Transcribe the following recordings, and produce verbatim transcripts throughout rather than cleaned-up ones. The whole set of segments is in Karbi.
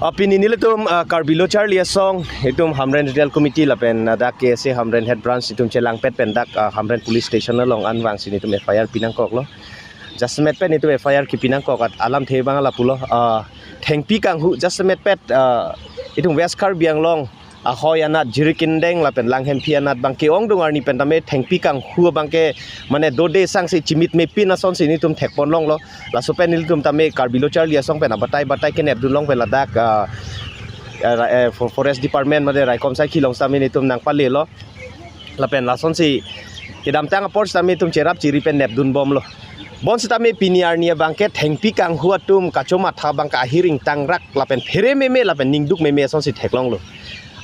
Ah, pini nelitum, ah, Karbi Lo Charli Asong, itum Hamren Regional Committee lapen, ah, dak K S A Hamren Head Branch itum chelangpet pen dak, ah, Hamren Police Station along anvang si nelitum F I R pinangkoklo. Jasemet pen itum F I R kipinangkok at alamthe abang lapulo, ah, thengpi kanghu jasemet pen, ah, itum West Karbi Anglong ahoi anat Jirikindeng lapen Langhemphi anat abangke ongdung arni pen tame thengpi kanghu abangke mane dode sangsi chimit mepin asonsi nelitum thekponlonglo. Laso pen nelitum tame Karbi Lo Charli Asong pen abatai batai kenepdunlong pen ladak, ah, eh, ra-, eh, fo-, Forest Department mate raikom saikhi along tame nelitum nangpalelo. Lapen lasonsi kedamtang apor tame itum cherap chiri pen nepdunbomlo. Bonsitame pini arni abangke thengpi kanghu atum kachomatha abangke ahir ingtangrak lapen phere meme lapen ningduk meme asonsi theklonglo.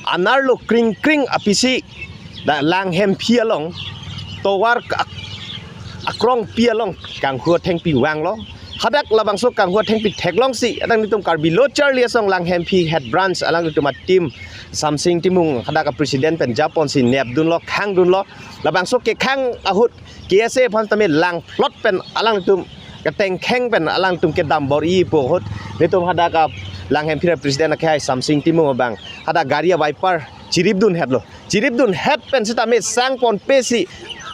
Anerlo kring kring apisi dak Langhemphi along tovar ak-, akrongpi along kanghu athengpi vanglo. Hadak labangso kanghu athengpi theklongsi adang nelitum Karbi Lo Charli Asong Langhemphi Head Branch alanglitum a-team Samsing Timung hadak a-president pen japonsi nepdunlo, khangdunlo. Labangso kekhang ahut K S A aphan tame langplot pen alanglitum ketengkheng pen alanglitum kedam bor-i pu ahut nelitum hadak a Langhemphi a-president akhai Samsing Timung abang hadak gari a-wiper chiripdunhetlo. Chiripdunhet pen sitame sangponpesi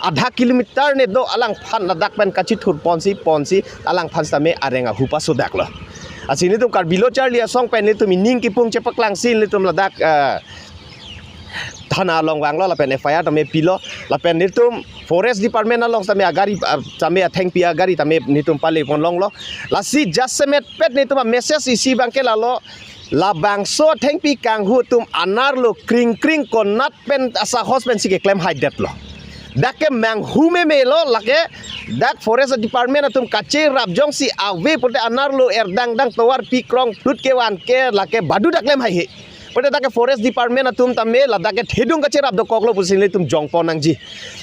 adha kilometer ne do alangphan ladak pen kachithurponsi ponsi alangphan sitame areng ahu pasodaklo. Lasi nelitum Karbi Lo Charli Asong pen nelitum ining kipung chepaklangsi nelitum ladak, eh, thana along vanglo lapen F I R tame pilo lapen nelitum Forest Department along tame agari, ah, tame athengpi agari tame nelitum paleponlonglo. Lasi jasemet pen nelitum a-message isi abangke lalo, labangso thengpi kanghu atum anerlo kring kring konat pen asahos pensi keklem haidetlo. Dak ke manghu memelo, lake dak Forest Department atum kacherap jongsi ave pulote anerlo erdang dang tovarpi krong plut kevan ke lake badu dak klem haihe. Pulote dak ke Forest Department atum tame ladak ke thedung kacherap dokoklo pusi nelitum jongpon nangji.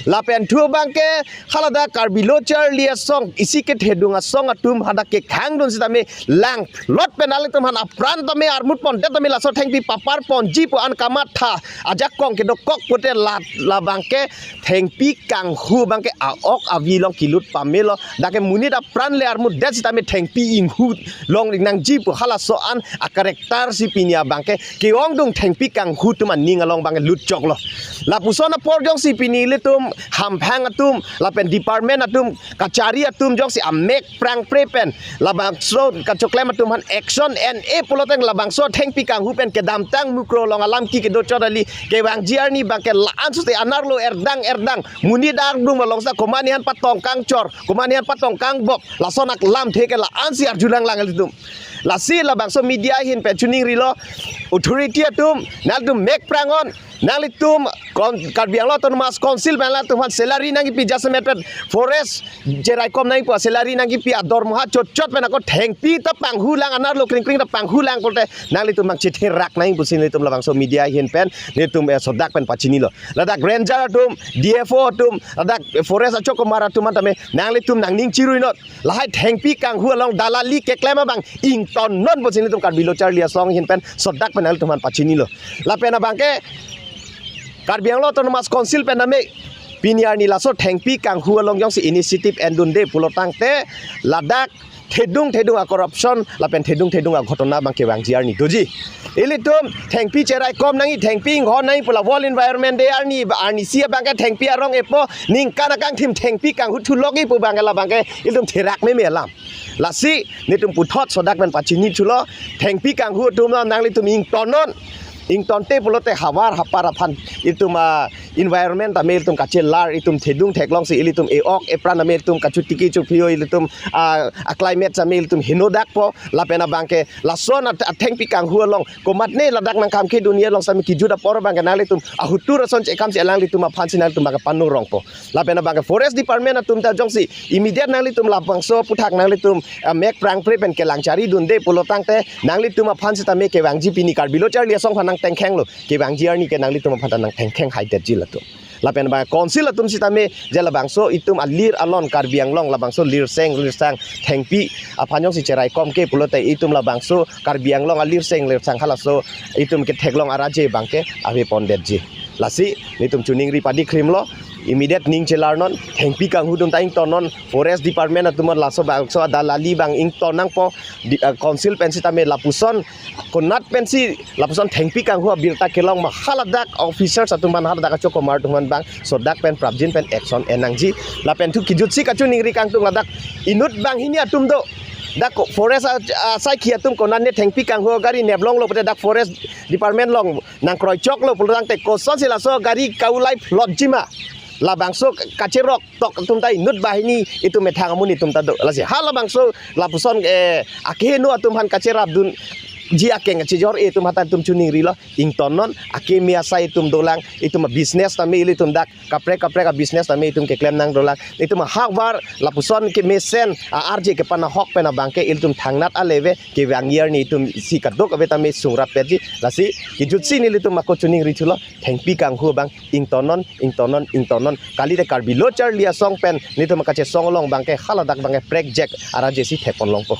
Lapen thu abangke haladak Karbi Lo Charli Asong isi kethedung asong atum hadak kekhangdun sitame langplot pen alanglitum aphan apran tame armut pondet tame laso thengpi paparponji pu an kamatha ajakong kedokok pulote la, labangke thengpi kanghu abangke a-ok avi along kilut pamelo. Dak ke monit apran le armutdet sitame thengpi inghu longnangji pu halaso an a-character si pini abangke ke-ongdung thengpi kanghu atum aning along abangke lutchoklo. Lapuson apor jongsi pini ilitum hamphang atum lapen department atum kachari atum jongsi amek prangpre pen labangso kachoklem atum aphan action en-e pulote labangso thengpi kanghu pen kedamtang Mukroh along alam ki kedo chot kali kevangji arni abangke la-an sute anerlo erdang erdang monit ardum alongsi komat nephan patong kangchor, komat nephan patong kangbop, lason alamthe ke la-ansi arjulang lang ilitum. Lasi labangso media ahin pen choningrilo, authority atum, nangtum mek prang-on, nanglitum kon-, Karbi Anglong Autonomous Council pen alanglitum aphan salary nangkipi jasemet pen forest cheraikom nangpo, salary nangkipi adormoha chot chot pen ako thengpi ta panghulang, anerlo kring kring ta panghulang pulote nanglitum abang chetherak nang pusi nelitum labangso media ahin pen nelitum, eh, sodak pen pachinilo. Ladak ranger atum, D F O atum, ladak forest achokomar atum aphan tame nanglitum nangning chiruinot. Lahai thengpi kanghu along dalali keklem abang ingtonnon pusi nelitum Karbi Lo Charli Asong ahin pen sodak pen nelitum aphan pachinilo. Lapen abangke Karbi Anglong Autonomous Council pen tame pini arni laso thengpi kanghu along jongsi initiative endunde pulotangte ladak thedung thedung a-corruption lapen thedung thedung aghotona abangke vangji arni doji. Ilitum thengpi cheraikom nangji, thengpi inghon nangji pu la World Environment Day arni, arnisi abangke thengpi arong epo, ningkan akangthim thengpi kanghu thulokji pu abangke labangke ilitum therak meme alam. Lasi nelitum puthot sodak pen pachinithulo, thengpi kanghu atum nanglitum ingtonnon, ingtonte pulote havar hapar aphan itum a-environment tame ilitum kachelar, itum thedung theklongsi ilitum e-ok epran tame ilitum kachotiki chopio, ilitum a, a-climate tame ilitum hinodakpo. Lapen abangke lason at-, athengpi kanghu along komatne ladak nangkam ke dunia along tame kijut apor abangke nanglitum ahutur ason chekamsi alanglitum aphansi nanglitum abangke panurongpo. Lapen abangke forest department atum ta jongsi immediate nanglitum labangso aputhak nanglitum, eh, mek prangpre pen kelang charidunde pulotangte nanglitum aphan sitame kevangji pini Karbi Lo Charli Asong aphan nangtengkhenglo, kevangji arni ke nanglitum aphan ta nangtengkheng haidetji latum. Lapen abang council atum sitame je labangso itum alir alon Karbi Anglong labangso lirseng lirsang thengpi aphan jongsi cheraikom ke pulote itum labangso Karbi Anglong alirseng lirsang halaso itum ketheklong araje abangke avepondetji. Lasi nelitum choningri padikhrimlo, Immediate ning chelarnon, thengpi kanghu atum ta ingtonnon, forest department atum laso bangso adalali abang ington nangpo, di, ah, council pensi tame lapuson, konat pensi lapuson thengpi kanghu abirta kelong ma haladak officers atum aphan, haladak achokomar atum aphan bang sodak pen prapjin pen action en nangji. Lapen thu kejutsi kachiningri kangtung ladak inut banghini atum do. Dak ko-, forest a, a, saikhi atum konatne thengpi kanghu gari neplonglo pute dak forest department along nangkroichoklo pulo tangte kosonsi laso gari kaulai phlotji ma. Labangso kacherok tok atum ta inut banghini itum methang amonit atum ta do. Lasi halabangso lapuson, eh, akeheno atum aphan kacherapdunji akeng kachijor-e atum aphan ta itum chiningrilo, ingtonnon, akeme asai atum dolang, itum abusiness tame ilitum dak kaprek kaprek abusiness tame itum keklem nang dolang, itum ahakvar lapuson kemesen a-arje kepan ahok pen abangke ilitum thangnat aleve kevang arni itum isi kadokave tame sungrap petji. Lasi kejutsi nelitum ako chiningri thulo, thengpi kanghu abang ingtonnon, ingtonnon, ingtonnon. Kalite Karbi Lo Charli Asong pen nelitum kachesong along abangke haladak abangke prekjak arje si thekpon longpo.